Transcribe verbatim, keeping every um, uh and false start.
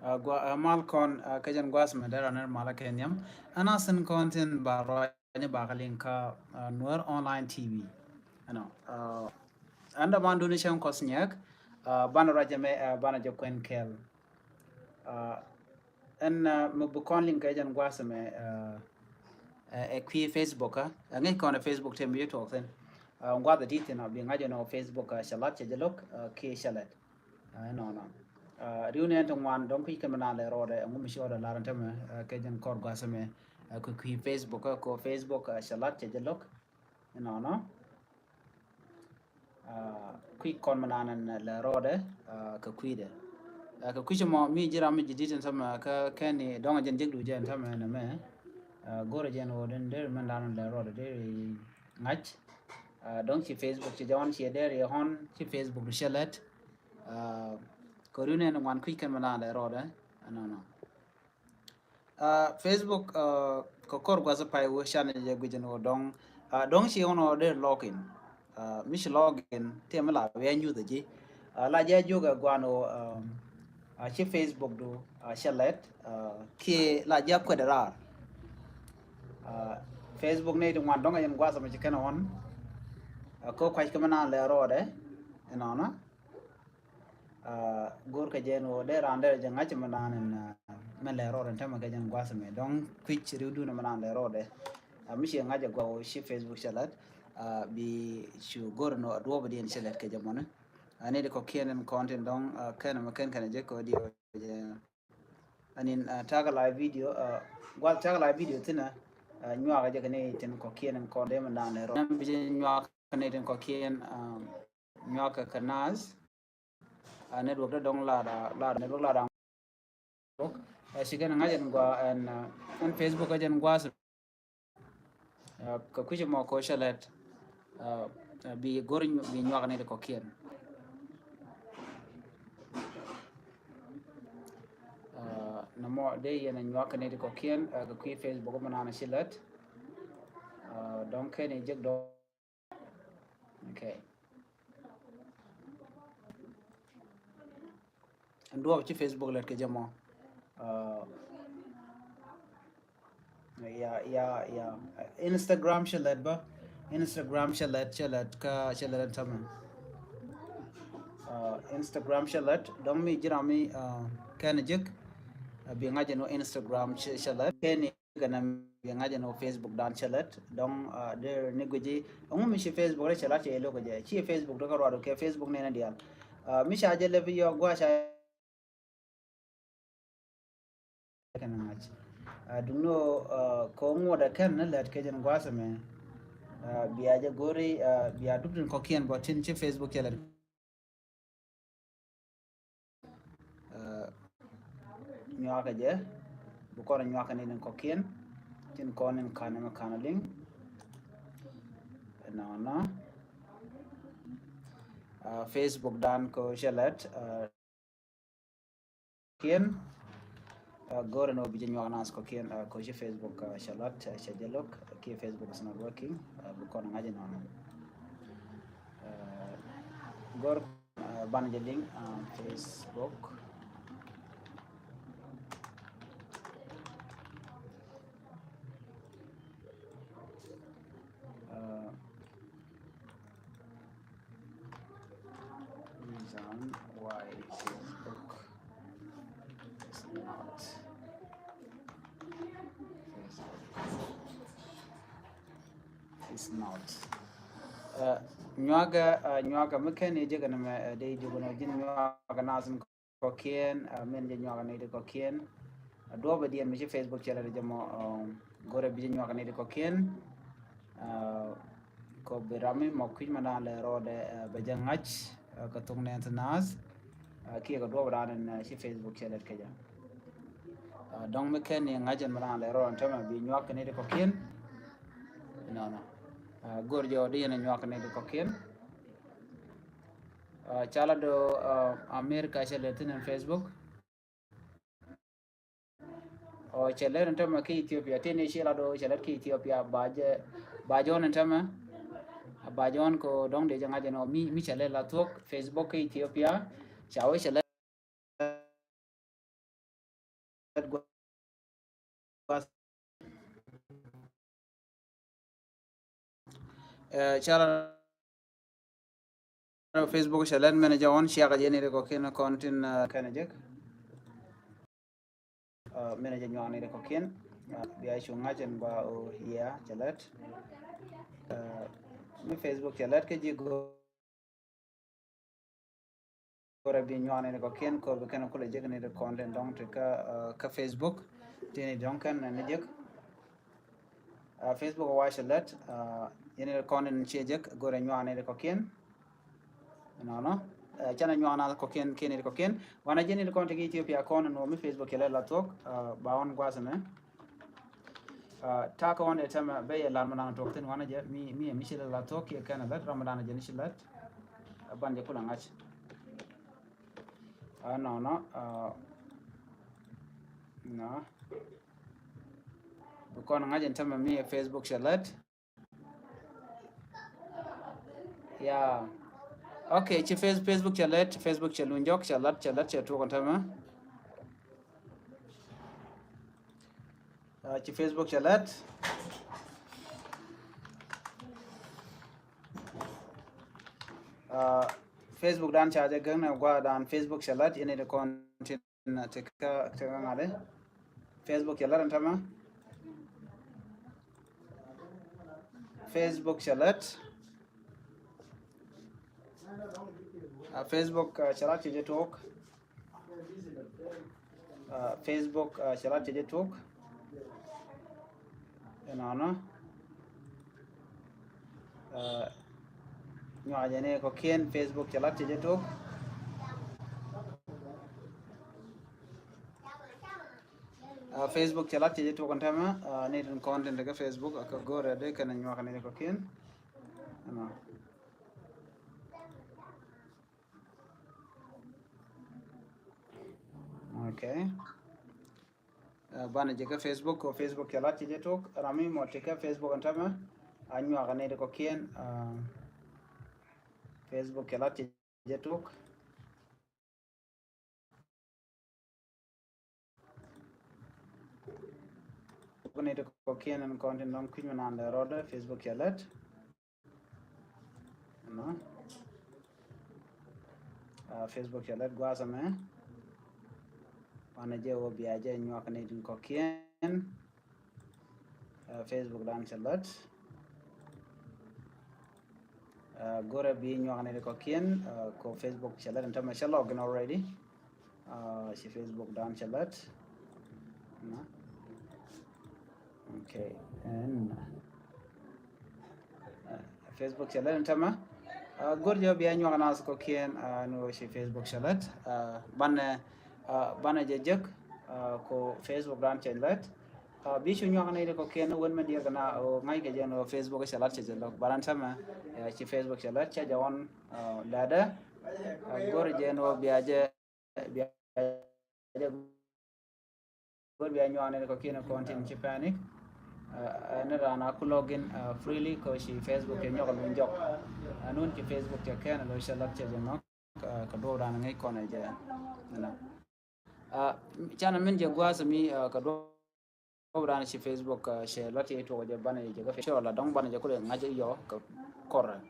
Ɛ, gua, ɛ, mal kɔn, ɛ, kɛ jɛn gua̱a̱th mɛ dee rɔ nɛr mal kɛ nhiam. Ɛn a sin kɔn tin ba rɔ ni ba kɛ liŋ kä, ɛ, Nuer Online T V. Ɛnɔ, ɛ, ɛn däman duni cäŋ kɔs nyɛk, ɛ, banɛ rɔ jɛ mɛ, ɛ, banɛ jɛ kuɛn kɛl. Ɛ, ɛn, ɛ, mɛ bi kɔn liŋ kɛ jɛn gua̱a̱th mɛ, ɛ, ɛ, ɛ kui̱ Facebook, ɛ, ɛ ŋäc kɔn ɛ Facebook tëë mi jɛ tuɔɔk thin. Ɛ, gua̱a̱th ɛ di̱t thin a bi ŋa̱c ɛn ɔ Facebook, ɛ, cɛ lat cɛ jɛ lo̱k, ɛ, kiɛ cɛ lɛt. Ɛ, ɛnɔnɔ. Ɛ, riwni ɛn ti ŋuan dɔ̱ŋ kui̱c kɛn mi naan lɛ rɔɔdɛ, ɛŋu mi ci ɣɔdɛ lar ɛn tämɛ, ɛ, kɛ jɛn kɔr gua̱a̱th ɛmɛ, ɛ, kɛ kui̱ Facebook, ɛ, kɛ Facebook, ɛ, cɛ lat cɛ jɛ lo̱k. Ɛnɔnɔ. Ɛ, kui̱c kɔn mi naan ɛn lɛ rɔɔdɛ, ɛ, kɛ kui̱dɛ. Ɛ, kɛ kui̱c mɔ mi ji̱ ram mi ji̱ di̱t ɛn tämɛ, kä kɛn ni dɔ̱ŋ ɛ jɛn jek du jɛ ɛn tämɛ ɛn ɛmɛ. Ɛ, go̱rɛ jɛn ɣöö den der mɛn dan lɛ rɔɔdɛ der ŋa̱c. Ɛ, dɔ̱ŋ ci Facebook ci jɔ̱ɔ̱n ci der yɛ ɣɔn ci Facebook du cɛ lɛt. Ɛ, kɛ riwni ɛn ŋuan kui̱c kɛn mi naan lɛ rɔɔdɛ. Ɛnɔnɔ. Ɛ, Facebook, ɛ, kɛ kɔr gua̱th pay wee canɛ jɛ guic ɛn ɣöö dɔ̱ŋ, ɛ, dɔ̱ŋ ci ɣɔn ɣöö dee login. Ɛ, mi ci login, tëë mi la wi̱i̱ a nyuth ji̱. Ɛ, la jɛ jiök ɛ gua̱n ɣöö, ɛ, ɛ, ci Facebook du, ɛ, cɛ lɛt, ɛ, kiɛ la jɛ kuɛt raar. Ɛ, Facebook ni ti ŋuan dɔ̱ŋ ɛ jɛn gua̱th mi ci kɛn ɣɔn. Ɛ, kɛ kua̱c kɛ mi naan lɛ rɔɔdɛ, ɛnɔnɔ. Ɛ, go̱r kɛ jɛn ɣöö dee raan derɛ jɛ ŋa̱c mi naan ɛn, ɛ, mɛ lɛ rɔɔdɛ ɛn tämɛ kɛ jɛn gua̱th mɛ. Dɔ̱ŋ kui̱c riwdun mi naan lɛ rɔɔdɛ. Ɛ, mi ciɛ ŋa̱c ɛ gua̱ ɣöö ci Facebook cɛ lɛt. Ɛ, bi cu go̱r ɛn ɣöö a duɔ̱ɔ̱p diɛn cɛ lɛt kɛ jɛ mɔni. Ɛ, ni di kɔ̱kiɛn ɛn kɔn tin dɔ̱ŋ, ɛ, kɛn ɛmɛ kɛn kɛn ɛ jɛ kɛ ɣöö diɛ jɛ. Ɛn in, ɛ, ta̱a̱ kɛ live video, ɛ, gua̱th ta̱a̱ kɛ live video thi̱n ɛ, ɛ, nyuakä jɛ kɛ ni tin kɔ̱kiɛn ɛn kɔn dee mi naan lɛ rɔɔdɛ. Bi jɛ nyuakä ni tin kɔ̱kiɛn, ɛ, nyuakä kɛ naath. Ɛ, network dee dɔ̱ŋ lar, lar, network lar. Ɛ, ci kɛn ŋa̱c ɛn gua̱ ɛn, ɛ, ɛn Facebook ɛ jɛn gua̱a̱th. Ɛ, kɛ kui̱c mɔ kɛ cɛ lɛt. Ɛ, ɛ, bi go̱r nyu-, bi nyuak ni ti kɔ̱kiɛn. Ɛ, nɛ mɔ dee yɛn ɛ nyuak ni ti kɔ̱kiɛn, ɛ, kɛ kui̱ Facebook mɛ naan ci lɛt. Ɛ, dɔ̱ŋ kɛn i̱ jek dɔ̱ŋ. Okay. Ɛn duɔ̱ɔ̱p ci Facebook lɛt kɛ jɛ mɔ. Ɛ, ya, ya, ya. Instagram cɛ lɛt bä. Instagram cɛ lɛt, cɛ lɛt kä, cɛ lɛt ɛn tämɛ. Ɛ, Instagram cɛ lɛt. Dɔ̱ŋ mi ji̱ ram mi, ɛ, kɛn jek. Ɛ, bi ŋa̱c ɛn wä Instagram cɛ, cɛ lɛt. Kɛn ni Kɛnɛ bi ŋa̱c ɛn ɣöö Facebook dan cɛ lät dɔ̱ŋ, ah, dee ni guici. Ɛŋu mi ci Facebook rɛ cɛ lat cɛ lo̱k kɛ jɛ. Ci Facebook dee kɛ ruaadu kɛ Facebook nɛnɛ diaal. Ah, mi ca jɛ lɛ bi yɔk gua̱a̱ ca kɛn ŋa̱c. Ah, duŋni ɣöö, ah, kɛ ŋuɔ̱t ɛ kɛn ni lät kɛ jɛn gua̱a̱th ɛmɛ. Ah, bia jɛ go̱ri, ah, bia dup tin kɔ̱kiɛn bɔ tin ci Facebook cɛ lät. Ɛ, nyuakä jɛ, bi kɔn nyuakä ni tin kɔ̱kiɛn, tin kɔn in kan mɛ kan liŋ. Nɔnɔ. Ɛ, Facebook dan kɛ cɛ lät, ɛ, kiɛn. Ɛ, go̱rɛ ni wä bi jɛ nyuak nas kɔ̱kiɛn, ɛ, kɛ ci Facebook, ɛ, cɛ lat, ɛ, cɛ jɛ lo̱k, kiɛ Facebook is not working, ɛ, bi kɔn ŋa̱c nɔnɔ. Ɛ, go̱r, ɛ, banɛ jɛ liŋ, ɛ, Facebook. Ɛ, Reason why Facebook is not, Facebook is not. Ɛ, nyuakä, ɛ, nyuakä mi kɛn i̱ jekɛ nɛmɛ, ɛ, dee i̱ jekɛ nɛ ji̱n nyuakä nasin kɔ̱kiɛn, ɛ, min jɛ nyuakä nɛy ti kɔ̱kiɛn. Ɛ, duɔ̱ɔ̱pɛ diɛn mi ci Facebook cɛ lɛ ti jɛ mɔ, ɛ, go̱rɛ bi jɛ nyuakä nɛy ti kɔ̱kiɛn. Ɛ, kɔ bi ram mi mɔ kui̱c mɛ dan lɛ rɔɔdɛ, ɛ, bɛ jɛ ŋa̱c, ɛ, kɛ thok nɛn ti naath. Ɛ, kiɛ kɛ duɔ̱ɔ̱pɛ dan ɛn, ɛ, ci Facebook cɛ lɛ ti kɛ jɛ. Ɛ, dɔ̱ŋ mi kɛn ni ŋa̱c ɛn mɛ dan lɛ rɔɔdɛ ɛn tämɛ bi nyuakä nɛy ti kɔ̱kiɛn. Nɔnɔ. Ɛ, go̱r jɛ ɔ di yɛn ɛ nyuakä nɛy ti kɔ̱kiɛn. Ɛ, ca la do, ɛ, America cɛ lɛ thin ɛn Facebook. Ɔ, cɛ lɛ ɛn tämɛ kä Ethiopia. Tin i̱ ci la do cɛ lɛ kä Ethiopia. Ba jɛ, ba jɔn ɛn tämɛ. Ba jɔn kɔ dɔ̱ŋ dee jɛ ŋa̱c ɛn ɔ mi, mi cɛ lɛ la thuɔ̱k Facebook kä Ethiopia. Ca wee cɛ lɛ Ɛ, ca lat Facebook cɛ lät mɛn jɛ ɣɔn ciakɛ jɛ ni ri kɔkiɛn kɔn tin, ɛ, kɛn jek. Ɛ, mɛn jɛ nyuak ni ri kɔkiɛn. Ɛ, bia cu ŋa̱c ɛn gua o yia cɛ lät. Ɛ, mi Facebook cɛ lät kä ji̱ go̱o̱r. Kor a bi nyuak ni kɔkiɛn kor bi kɛn kulɛ jek ni kɔn tin dɔŋ ti kä, ɛ, kä Facebook. Ti ni dɔŋ kɛn ni jek. Ɛ, Facebook wa cɛ lät, ɛ, yɛn ni kɔn tin ciɛ jek go̱o̱r a nyuak ni kɔkiɛn. Nɔnɔ. Ɛ, canɛ nyuak na kɔkiɛn kiɛn ni kɔkiɛn. Wanɛ jɛ ni kɔn ti ki Ethiopia kɔn ni wä mi Facebook cɛ lät la thuɔk, ɛ, ba ɣɔn gua̱th mɛ. Ɛ, ta̱a̱ kä ɣɔn dee tɛmɛ ben yɛ lar mi da̱a̱n tuɔk thi̱n wanɛ jɛ mi, mi, mi ci lɛ la thuɔk kiɛ kɛn lät ram mi da̱a̱n jɛ ni ci lät. Ɛ, ban jɛ kulɛ ŋa̱c. Ɛ, nɔnɔ, ɛ, nɔ. Bi kɔn ŋa̱c ɛn tɛmɛ mi ɛ Facebook cɛ lät. Ya. Ok, ci Face-, Facebook cɛ lät, Facebook cɛ luny jɔk, cɛ lät, cɛ lät, cɛ tuɔk ɛn tɛmɛ. Ɛ, ci Facebook cɛ lät. Ɛ, Facebook dan ca jɛ gäŋ nɛ gua dan Facebook cɛ lät, yɛn ni kɔn tin ti kä, ti kä ŋa̱ di. Facebook cɛ lät ɛn tɛmɛ. Facebook cɛ lät. Ɛ, Facebook, ɛ, cɛ lät cɛ jɛ tuɔk. Ɛ, Facebook, ɛ, cɛ lät cɛ jɛ tuɔk. Ɛnɔnɔ. Ɛ, nyuak jɛ ni kɔkiɛn Facebook cɛ lät cɛ jɛ tuɔk. Ɛ, Facebook cɛ lät cɛ jɛ tuɔk ɛn tɛmɛ, ɛ, ni tin kɔn tin ti kä Facebook, ɛ, kä go̱o̱rɛ dee kɛn nyuak ni kɔkiɛn. Ɛnɔ. Ok. Ɛ, banɛ jɛ kä Facebook, kɔ Facebook cɛ lät cɛ jɛ tuɔk, ram mi mɔ ti kä Facebook ɛn tɛmɛ, a nyuak ni ti kɔkiɛn, ɛ, Facebook cɛ lät cɛ jɛ tuɔk. Kuni ti kɔkiɛn ɛn kɔn tin dɔŋ kui̱ny mi nandɛ rɔɔdɛ Facebook cɛ lät. Nɔ. Ɛ, Facebook cɛ lät gua̱a̱th ɛmɛ. Wanɛ jɛ wä bia jɛ nyuak ni tin kɔkiɛn. Ɛ, Facebook dan cɛ lät. Ɛ, go̱rɛ bi nyuak ni tin kɔkiɛn, ɛ, kɔ Facebook cɛ lät ɛn tämɛ cɛ login already. Ɛ, ci Facebook dan cɛ lät. Nɔ. Ok. Ɛn. Ɛ, Facebook cɛ lät ɛn tämɛ. Ɛ, go̱r jɛ bia nyuak nath kɔkiɛn, ɛ, ni wä ci Facebook cɛ lät. Ɛ, banɛ, ɛ, banɛ jɛ jek, ɛ, kɔ Facebook dan cɛ lät. Ɛ, bi cu nyuak ni ti kɔkiɛn ni wen mɛ diɛk na, ɛ, ŋa̱c kɛ jɛ ni wä Facebook cɛ lät cɛ jɛ lɔk. Banɛ ɛn tämɛ, ɛ, ci Facebook cɛ lät cɛ jɛ ɣɔn, ɛ, lɛtdɛ. Ɛ, go̱r jɛ ni wä bia jɛ bia jɛ go̱r bia nyuak ni kɔ kiɛn kɔn tin ci panic. Ɛ, ɛ, ni ran a ku login, ɛ, freely kɔ ci Facebook cɛ nyɔk luny jɔk. Ɛ, nun ci Facebook cɛ kɛn lo cɛ lät cɛ jɛ nɔk, ɛ, kɛ duɔp ran ŋäc kɔn ɛ jɛ. Nɛ. Ɛ, canɛ min jɛ gua̱a̱th mi, ɛ, kɛ duɔp Program ci Facebook, ɛ, cɛ lɔt yɛ tuɔk jɛ banɛ jɛ kɛ cɛ la dɔŋ banɛ jɛ kulɛ ŋa̱c yɔ kɛ kɔr.